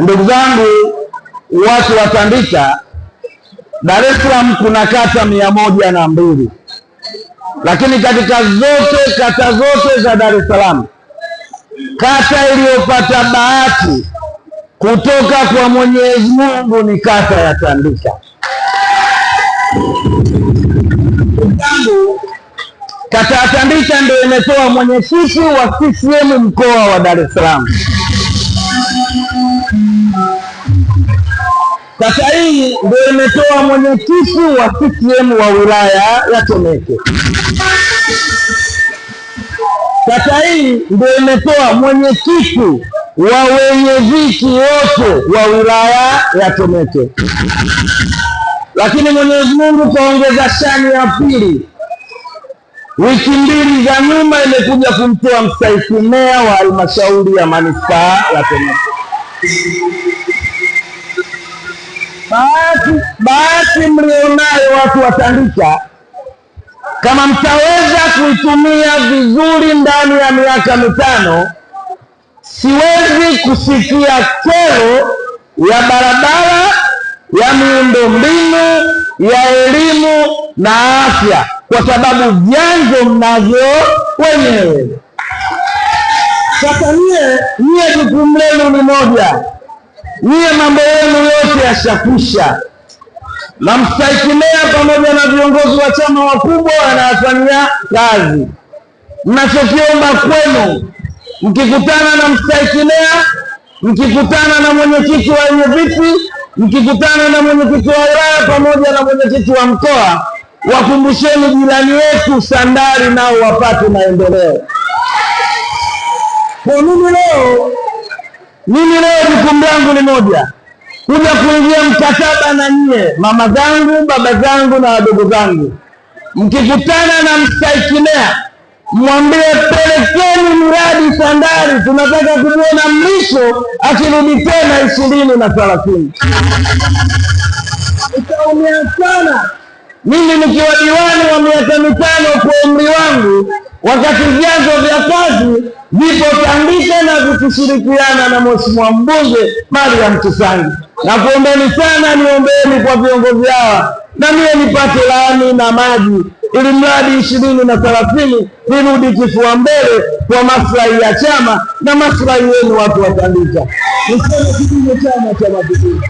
Ndugu zangu watu wa Tandika, Dar es Salaam kuna kata 102, lakini katika zote kata zote za Dar es Salaam, kata iliyopata bahati kutoka kwa Mwenyezi Mungu ni kata ya Tandika. Kata ya Tandika ndio imetoa mwenyekiti wa CCM mkoa wa Dar es Salaam. Kata hii ndio imetoa mwenyekiti wa CCM wa wilaya ya Temeke. Kata hii ndio imetoa mwenyekiti wa wenyeviti wote wa wilaya ya Temeke. Lakini Mwenyezi Mungu kaongeza shani ya pili. Wiki mbili za nyuma imekuja kumtoa mstahiki meya wa halmashauri ya manispaa ya Temeke. Bahati mlionayo watu wa Tandika, kama mtaweza kuitumia vizuri ndani ya miaka 5, siwezi kusikia kero ya barabara, ya miundombinu, ya elimu na afya, kwa sababu vyanzo mnavyo wenyewe. Sasa nyie jukumu lenu ni moja. Nyie mambo yenu yote yashakwisha, na mstahiki meya pamoja na viongozi wa chama wakubwa wanawafanyia kazi. Mnachokiomba kwenu, mkikutana na mstahiki meya, mkikutana na mwenyekiti wa wenyeviti, mkikutana na mwenyekiti wa wilaya pamoja na mwenyekiti wa mkoa, wakumbusheni jirani wetu Sandari nao wapate maendeleo. Kwa mimi leo jukumu langu ni moja, kuja kuingia mkataba na nyie mama zangu, baba zangu na wadogo zangu. Mkikutana na mstahiki meya, mwambie pelekeni miradi Sandari, tunataka kumuona Mrisho akirudi tena 20 na 30. Nitaumia sana mimi nikiwa diwani wa miaka 5 kwa umri wangu, wakati vyanzo vya kazi vipo Tandika na vikishirikiana na Mheshimiwa Mbunge Mariam Kisangi. Na kuombeni sana, niombeeni kwa viongozi hawa na mie nipate laani na maji, ili mradi 20 na 30 nirudi kifua mbele kwa maslahi ya chama na maslahi yenu watu wa Tandika. Niseme kidumu Chama cha Mapinduzi.